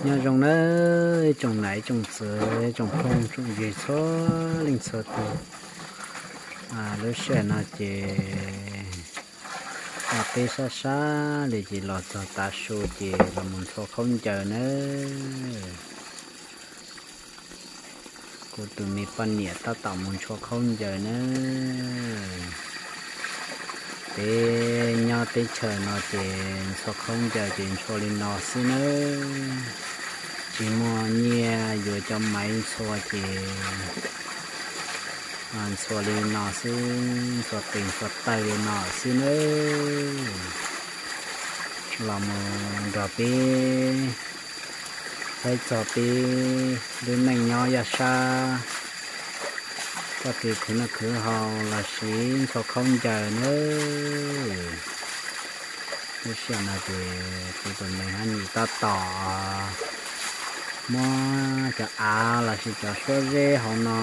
Nyob zoo nawb ib tsoom niam ib tsoom txiv ib tsoom phooj tsoom ywg txhua leej txhua tus. Lub sij hawm no ces ua teb sab sab li ces los txog tav su ces los mus ntxhua khaub ncaws nawb. Kuv tus me poj niam tab tom mus ntxhua khaub ncaws nawb. Peb nyob teb chaws no ces ntxhua khaub ncaws ces ntxhua li no xwb nawb. Tsis muaj nyiaj yuav cov maiv ntxhua ces ntxhua li no xwb, ntxhua tes ntxhua taw li no xwb nawb. Los mus nrog peb saib txog peb lub neej nyob yaj sab, txoj kev khwv noj khwv haus los sis ntxhua khaub ncaws nawb. Lub sij hawm no ces kuv tus me hab nyuam tab tom muab cov av los sis cov suab zeb hauv no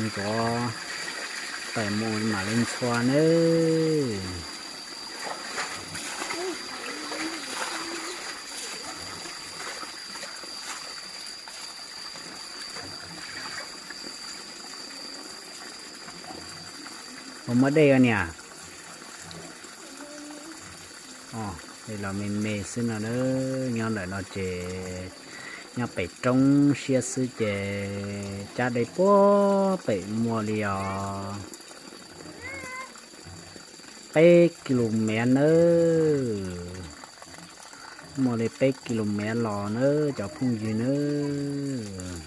ntxuav tawm mus mam li ntxhua nawb. Ua muab dej niam. Dej los me me xwb no na. Nyob ntawm no ces nyob pem roob siab xwb ces cab dej puag pem muaj li os peb kis lus mev nawb. Muaj li peb kis lus mev los nawb cov phooj ywg nawb.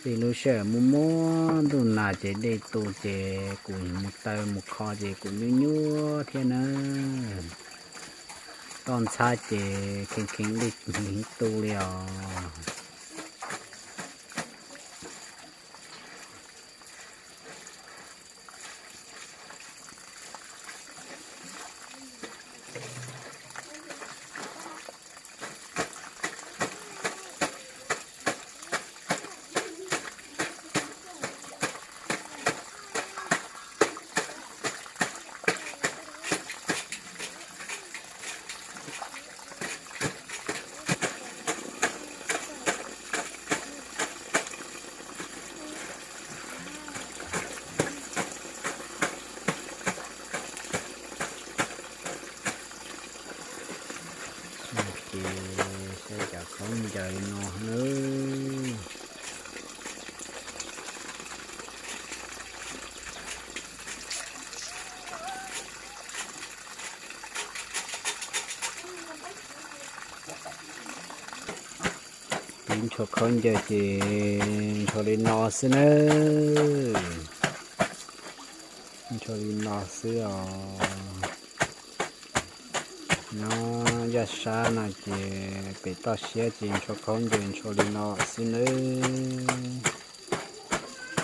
Tej lub sij hawm muaj muaj ntuj nag ces dej tu ces kuv mus taw mus kho ces kuv nyuaj nyuaj thiab nawb. Toj ntxhab ces kheev kheev dej tu li os. Ces saib cov khaub ncaws no nawb. Peb ntxhua khaub ncaws ces ntxhua li no xwb nawb. Ntxhua li no xwb os. Nyob yaj sab no ces pem toj siab ces ntxhua khaub ncaws ntxhua li no xwb nawb.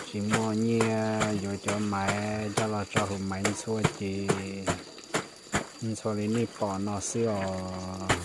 Tsis muaj nyiaj yuav cov maiv coj los tso hauv maiv ntxhua ces ntxhua li nej pom no xwb os.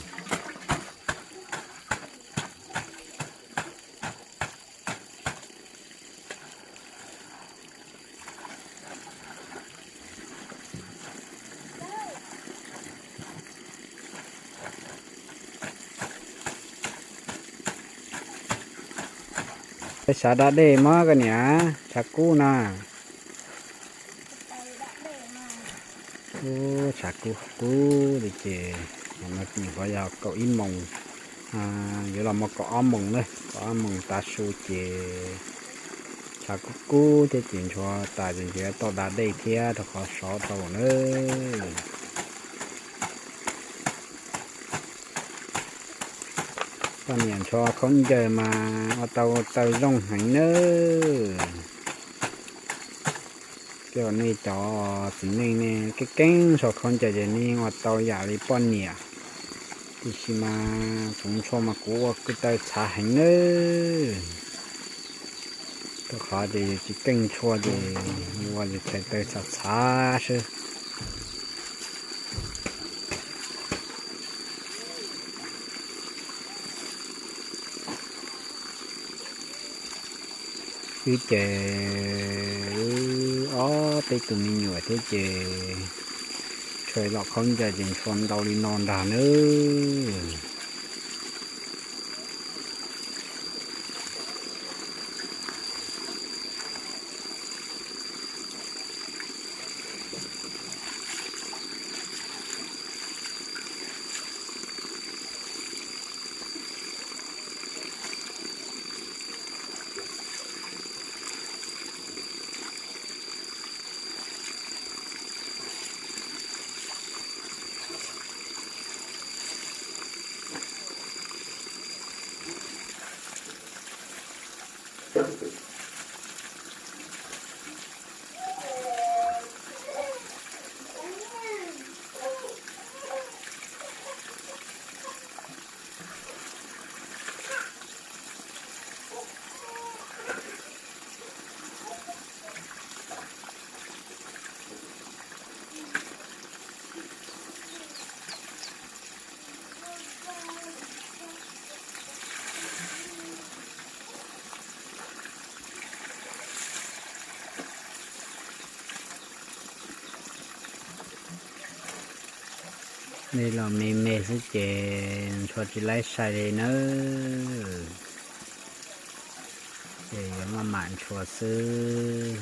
Peb xav da dej mog koj niam, tshav kub na. Ub, tshav kub kub li ces, no nyuam qhuav yog kaum ib moos, yuav los mus kaum ob moos na, kaum ob moos tav su ces tshav kub kub thiab ces ntxhua tas ces ntshe yuav tau da dej thiab rau qhov sov tau na. Poj niam ntxhua khaub ncaws mas ua tau taw zoo heev nawb. Tej zaum nej cov txiv neej nej keej keej ntxhua khaub ncaws ces nej ua tau yam li poj niam, tiam sis mas kuv ntxhua mas kuv ua kwv taw txhav heev nawb. Rau qhov ces tsis keej ntxhua ces ua yus txhais taw txhav txhav xwb. Wb ces wb ob peb tus me nyuam thiab ces ntxhua los khaub ncaws ces ntxhua ntau li no nrag nawb. Dej los me me xwb ces ntshua tsis laib sai li nawb. Ces yuav maj mam ntshua xwb.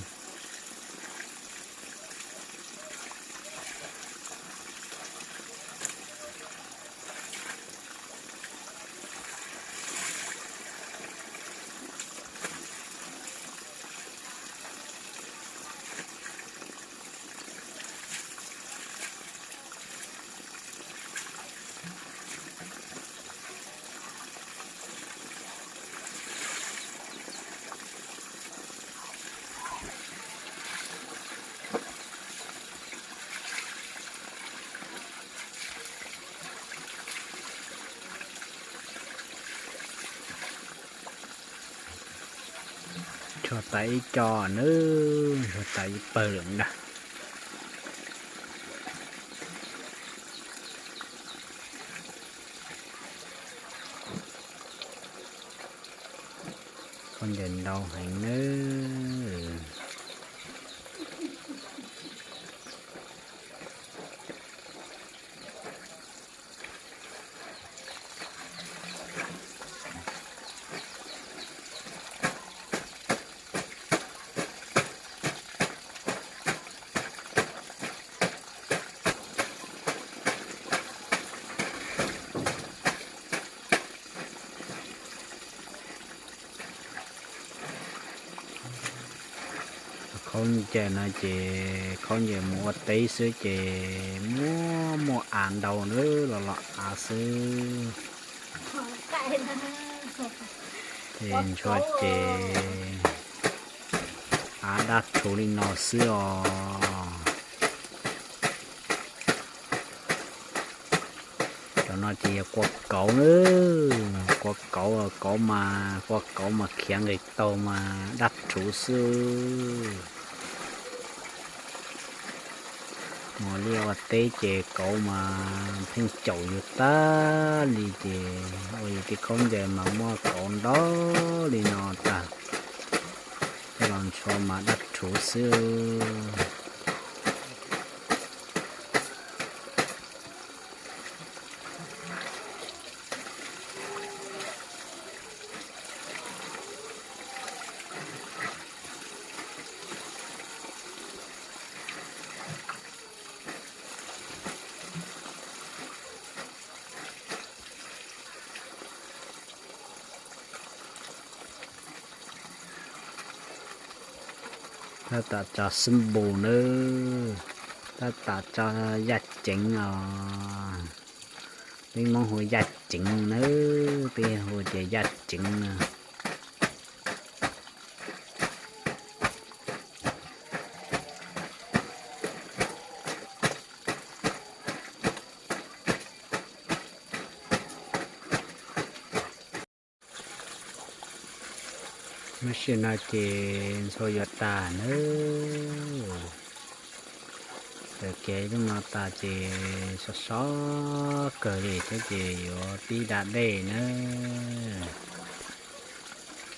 Ntshua tas ib co nawb, ntshua tas ib pawg lawm ntag. Khaub ncaws ntau heev nawb. Khaub ncaws no ces khaub ncaws mus ua teb xwb ces muaj muaj av ntau nawb, los los av xwb. Ces ntshua ces av daj rhuv li no xwb os. Cov no ces yog kua kauv nawb, kua kauv, kauv mas, kua kauv mas khiav nqis taug mas daj rhuv xwb. Mus liaj ua teb ces kauv mas pheej caum yus tag li ces ua yus tej khaub ncaws mas muaj kauv ntau li no tag, coj los ntshua mas daj rhuv xwb. Tab tom tso xub npus nawb, tab tom tso yaj ceev os. Peb Hmoob hu yaj ceev nawb, peb hu tias yaj ceev na. Lub sij hawm no ces ntxhua yuav tas nawb. Tawm kev lub no tas ces sov sov kawg li thiab ces yuav pib da dej nawb.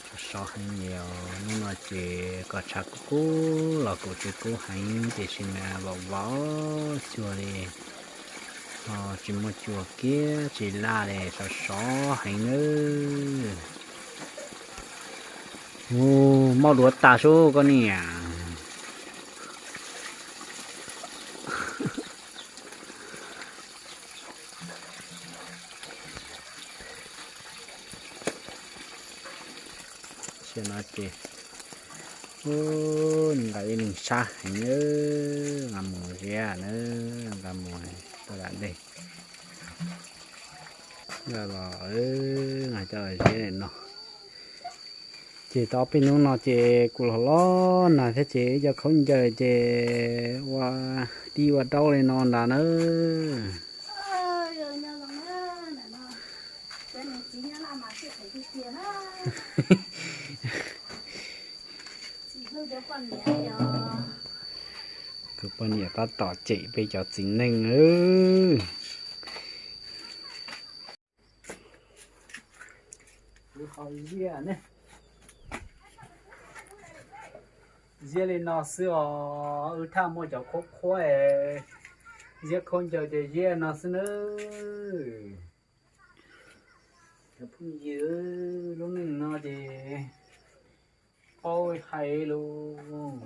Sov sov heev li os, hnub no ces kom tshav kub kub los kuj tsis kub heev tiam sis mas vaum vaum cuag li, ho tsis muaj cua kiag tsis laj li, sov sov heev nawb. Mus mauj duav tas sub koj niam. Sim no ces, ub, nqa ib leeg sab heev, nqa mus ziab na, nqa mus tau dam dej. Nqa los nqa coj ziab no. Ces tau ob peb hnub no ces kuv los los nag thiab ces cov khaub ncaws ces ua dib ua daub li no ntag nawb. Kuv poj niam tab tom cem peb cov txiv neej nawb. Wb qhov ziab ne, ziab li no xwb os, wb thaj muaj cov qhuab qhuab es ziab khaub ncaws ces ziab no xwb nawb. Cov phooj ywg, lub neej no ces paub hais lus.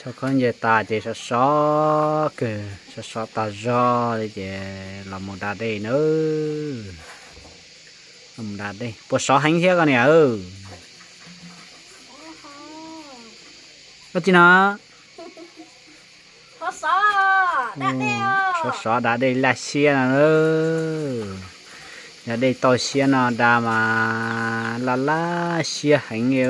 Tso khaub ncaws tas ces sov sov kawg, sov sov tas zog li ces los mus da dej nawb. Los mus da dej puas sov heev thiab koj niam? Koj tsis no? Sov sov da dej laj siab no. Yog dej tauj siab no da mas laj laj siab heev li.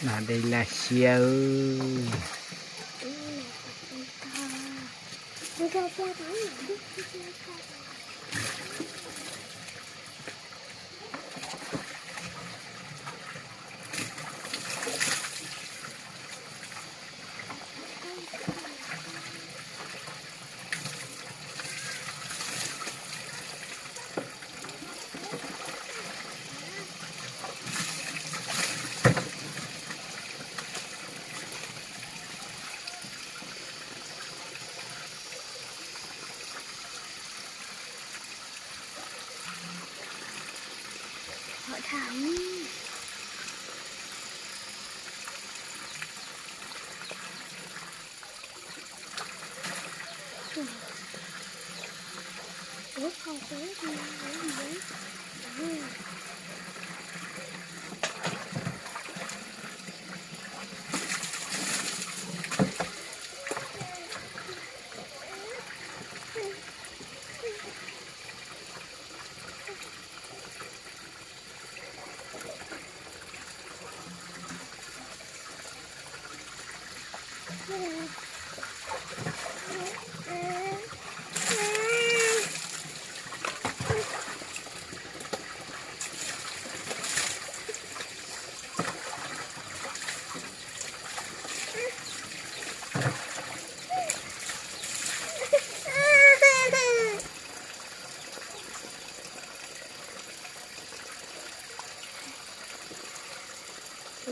Da dej laj siab.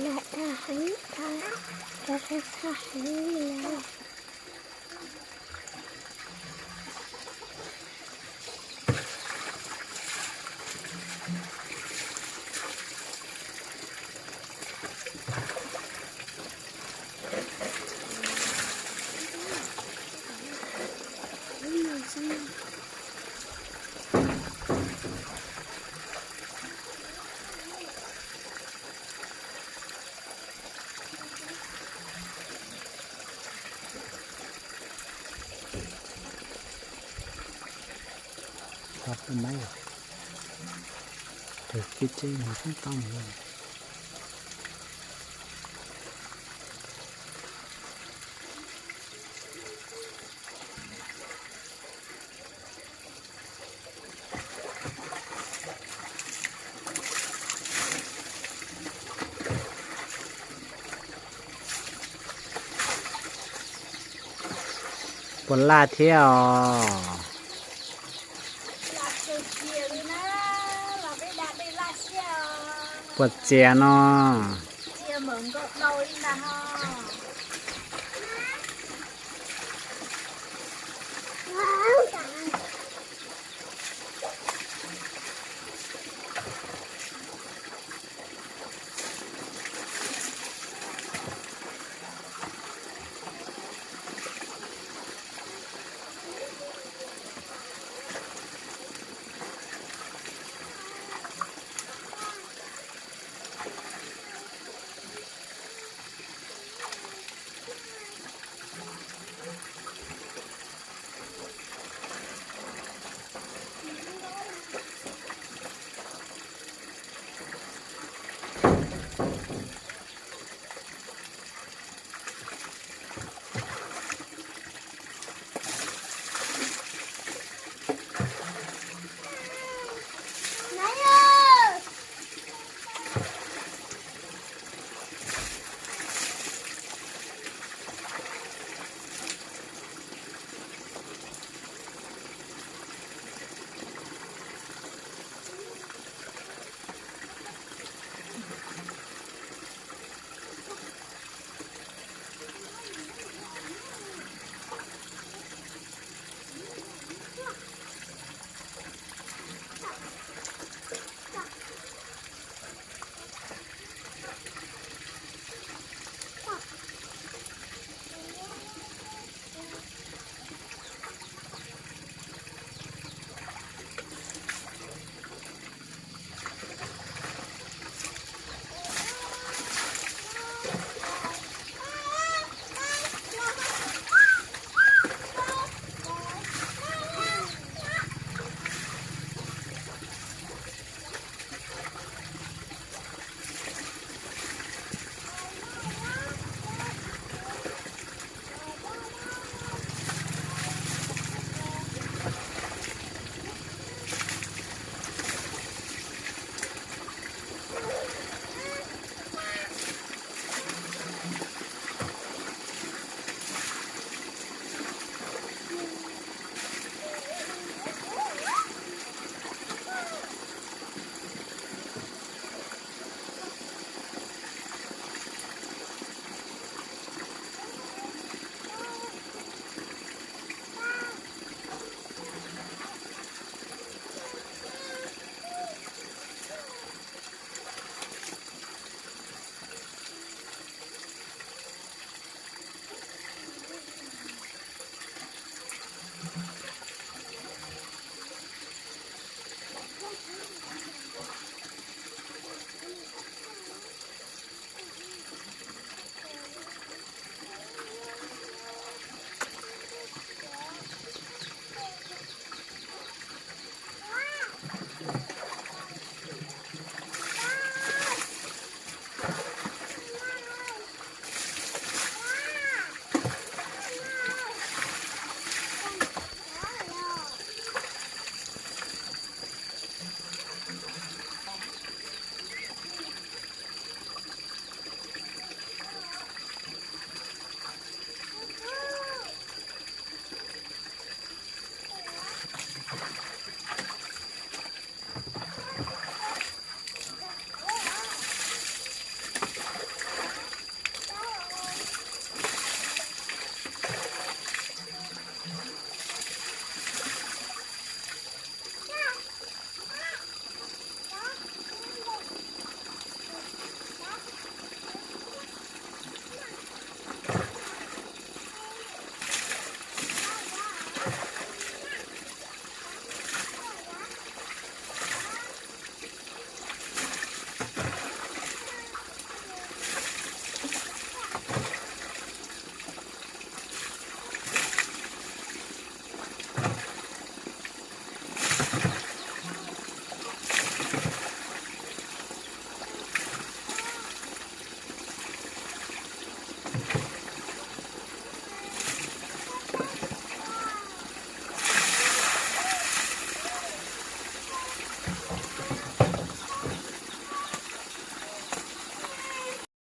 Lam dag heev, dag dag dag heev li os. Tau pub maib, tawg teb teb no tub tau mus. Puas laj thiab os? Puas txias no?